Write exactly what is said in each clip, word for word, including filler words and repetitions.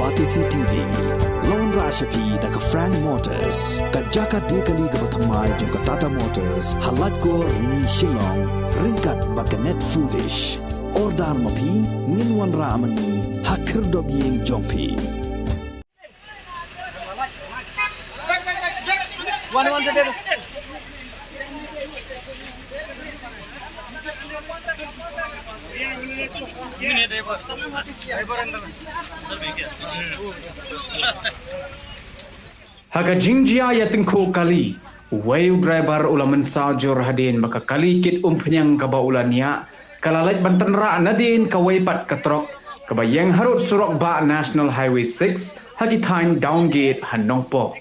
Batesi T V, la wanrah sha phi da ka Frank Motors, ka jaka die kali kaba thymmai jong ka Tata Motors, ha Laitkor Rni Shillong, ryngkat bad ka Net Foodish. Order ma phi, ngin wanrah ma ngi ha khyrdop ïing jong phi. Ha ka jingjia ïatyngkhuh kali, uwei u driver u la mynsaw jur hadien ba ka kali kit umphniang kaba u la niah ka la leit ban tynrah nadien kawei pat ka trok kaba ïeng harud surok bah National Highway six ha ki thaiñ Downgate ha Nongpoh.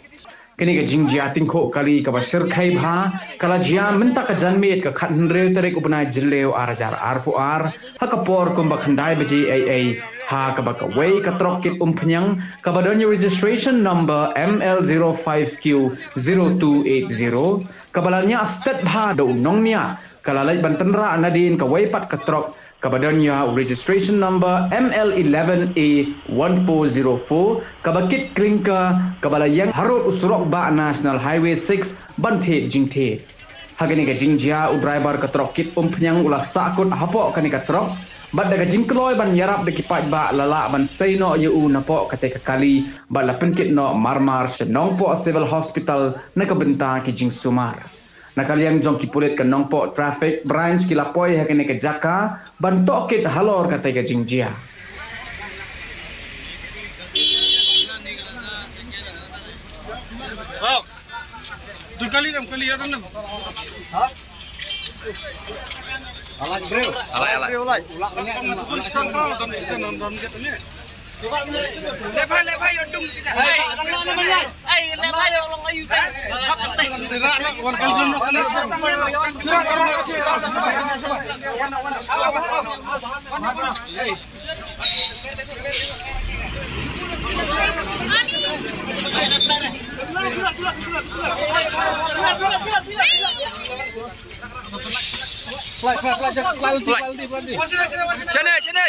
Kane ka jingjia tyngkhuh kali kaba shyrkhei bha ka la jia mynta ka janmiet ka khathynriew tarik u bnai Jylliew ar hajar arphew ar, ha ka por kumba khyndai baje eiei, ha kaba kawei ka trok kit umphniang kaba don ïa u registration number M L zero five Q zero two eight zero, kaba la niah stet bha da u nongniah, ka la leit ban tynrah nadien kawei pat ka trok kaba don ïa u registration number M L eleven A one four zero four, kaba kit clinker, kaba la ïeng harud u surok bah National Highway six ban thied jingthied. Ha kane ka jingjia, u driver ka trok kit umphniang u la sahkut hapoh kane ka trok, bad da ka jingkloi ban ïarap da ki paidbah la lah ban sei noh ïa u napoh katei ka kali, bad la pynkit noh marmar sha Nongpoh Civil Hospital na ka bynta ki jingsumar. Na ka liang jong ki pulit ka Nongpoh Traffic Branch ki la poi ha kane ka jaka ban tohkit halor katei ka jingjia. Alai, alai. Shane, shane.